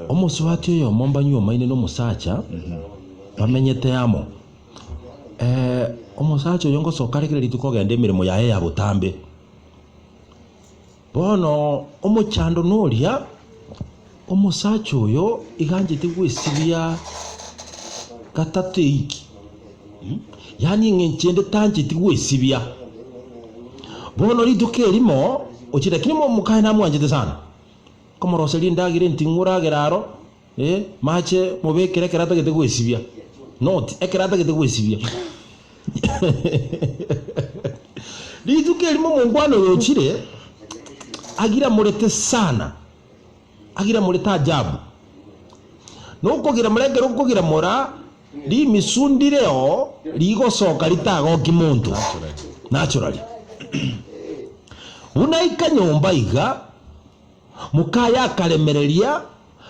Omosubati oyomo mbanyuomaine nomosacha, bamenyete amo. Omosacha oyo ngosoka are kera rituko ogenda emeremo yaye ya botambe. Bono omochando noria, omosacha oyo iga anchete gwesibia gatato eiki, yaani eng'encho ende tancheti gwesibia. Bono rituko erimo ochire lakini mokaye namwanchete sana, nkomoroseria endagera enting'u oragere aro, eh, mache mobekere ekero atagete gwesibia, not ekero atagete gwesibia. Rituko erimo omongwana oyo ochire, agiramorete sana, agiramorete ajabu. Nokogiramora ekero okogiramora, rimisu ndireo rigosoka ritagoki monto. Naturally. Buna aika nyomba iga, mokaye akaremereria,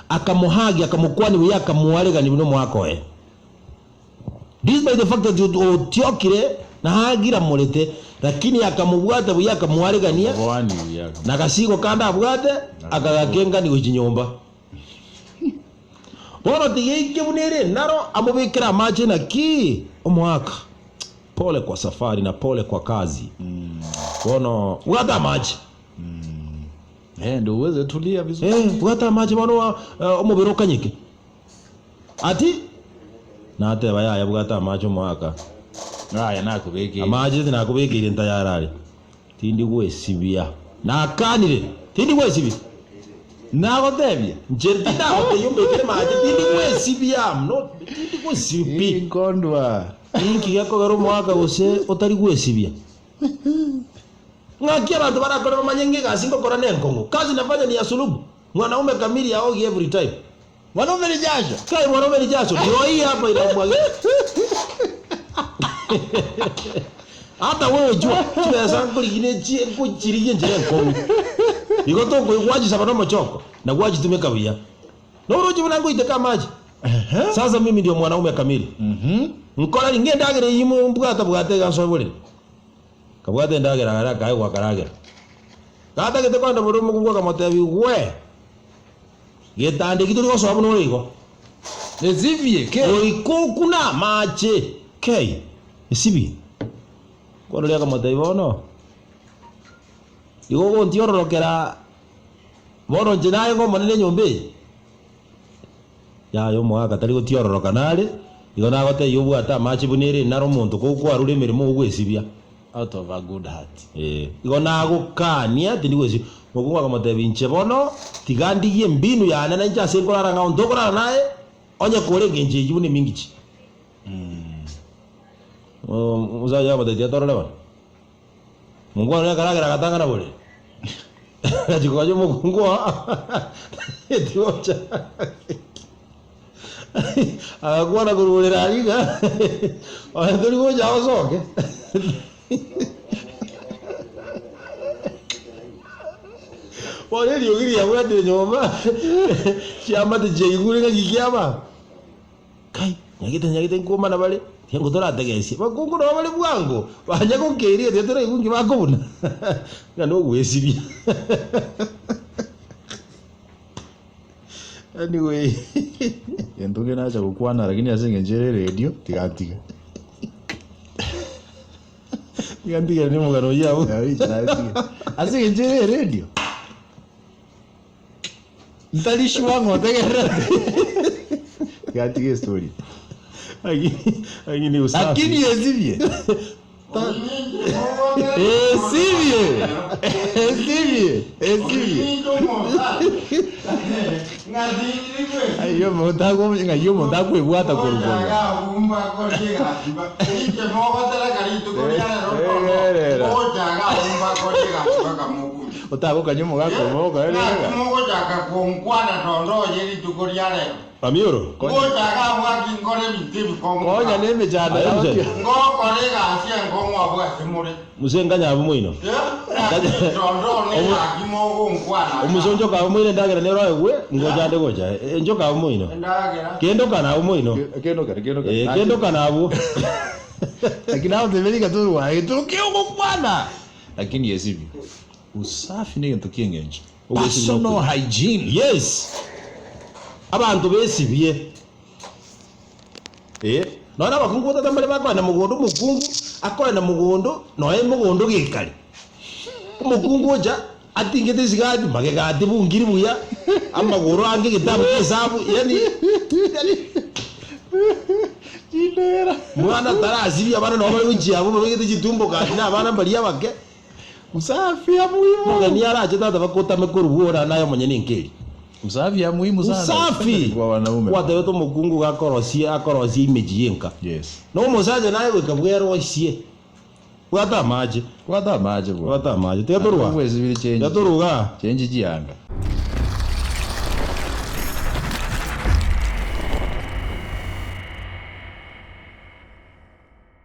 akamohagia, akamokwania buya, akamoaregania buna omwaka oye. Despite the fact that otiokire na agiramorete, lakini akamobwata buya akamoaregania, Oboani buya akamobwata. na gasigo kande abwate akagakengania gochia nyomba. Bono tiga eike buna ere naro amobekere amache naki omoaka. Pole kwa safari na pole kwa kazi. Bono bwata amache. Eh, ndio uweze tulia vizuri. Eh, bwata amache bono wa- eh, omobere okanyeke. Ati? Nateba, Yaya, bwata amache omoaka. Aya nakobekeire. Amache tinakobekeire ntayare are. Tindi gwesibia. Nakanire, tindi gwesibia. Nagotebia. Inche tindagotebia ombekere mache, tindi gwesibia. No, tindi gwesibia pi. Inkondwa. Ninki gekogera omoaka gose otari gwesibia? Ng'aki abanto barakore bamanye ng'a egasi ngokora nenkong'u? Kazi nafanya ni ya sulubu. Mwanaume kamili aogi every time. Mwanaume ni jasho. Kai mwanaume ni jasho. Ndio hii hapa inamwaga. Hata wewe jua chibesa nkorigine chi nkochirigia enchera enkong'u. Igo toko gwachisaba nomochoko na gwachitumeka buya. Noroche buna ngoiteka amache. Sasa mimi ndio mwanaume kamili. Nkora ringa endagera eyio mbwata bwata iga nsoe borere. Kabwate endagera aria akaegwa akaragera. Gatagete kogenda borere omokungu akamotebia gwe. Getanda eki tori gosoa buna ore igo. Esibie kei. Goika okune amache kei. Esibie. Bono oria akamotebia, Bono igo ogontiororokera bono inche naye ng'omonene enyomba eye? Yaya omogaka tari gotiororoka nare, igo nagotebia obwate amache buna ere naro omonto kokwarure emeremo ogwesibia. Out of a good heart. Ee, igo nagokania, tindi gwesibia. Omokungu akamotebia, Inche bono tiga ndigie embinu yane na inche ase nkorara ng'a onto okorara naye, onye kore engencho eyio buna emingichi. Omosacha akamotebia, Tiga torore bono. Omokungu oria akaragera agatang'ana borere. Agachia kogacha omokungu oo, tageti gocha. Agakwana korwa borere aria iga, onye tori gocha osoke. Bono eriogi riabwatire nyomba, chiamate chiaigure ng'aki kiaba. Kai, nyagete nyagete nkomana bare, tiga torategesie. Bakungu nabo bare bwango, banya gokeria tiga toraigwe nki bakobuna, ng'a nogwesibia. Anyway. Gento nge nacha gokwana lakini ase eng'encho ere eredio tiga ntige. Tiga ntigere na omogano oyio abwo. Ase eng'encho ere eredio. Ntari sure ng'a otegererete. Tiga ntige estory. Lakini usafi. Lakini esibie. Esibie. Esibie. Esibie. Ng'ai omonto ako- ng'ai omonto akwebwata korwa korwa. Otagokanya omogaka omo okore rero Naki mogochaka gonkwana tondoye rituko ria rero? Amioro. Ngochaka abwo aki nkore ebinto ebikong'u Konya bwango. nemechando Aye, yao Mzee. ki. Ngokora egasi enkong'u abwo ase more. Muse nkanya abwo moino. Eh, naki tondo one naki mogonkwana iga? Omuse nchoka abwo moino endagera nero oegwe, ngocha ande gocha. Eh, nchoka abwo moino. Endagera. Kendokana abwo moino. Kendokana, kendokana. Eh, kendokana abwo. Lakini agoteberia iga torwae gento ki ogokwana. Lakini esibio. Usafi negento ki'engencho. Ogwesibia Personal nokwe. hygiene. Yes. Abanto besibie. Ee, nonya nabakungu gotata mbare bakoenda mogondo, omokungu akoenda mogondo nonya mogondo gekare. Omokungu ocha atingete esigati magega atibungiri buya, amagoro ange egetabu kia esabu, yaani yaani mwana tarasibia abana nabo bare gochia abwo babegete chitumbo gati na abana mbaria abake. Usafi ya muhimu. Omogeni arache tata bakotame korwa bwora naye omonyene enkeri. Usafi ya muhimu sana. Usafi! Kwa wanaume. Gwatebete omokungu gakorosie akorosie image yenka. Yes. Na omosacha naye goika bwerosie. Bwata amache. Bwata amache bwana. Bwata amache. Tiga torwa. Bwesibiri change. Tiga toruga. Change chianga.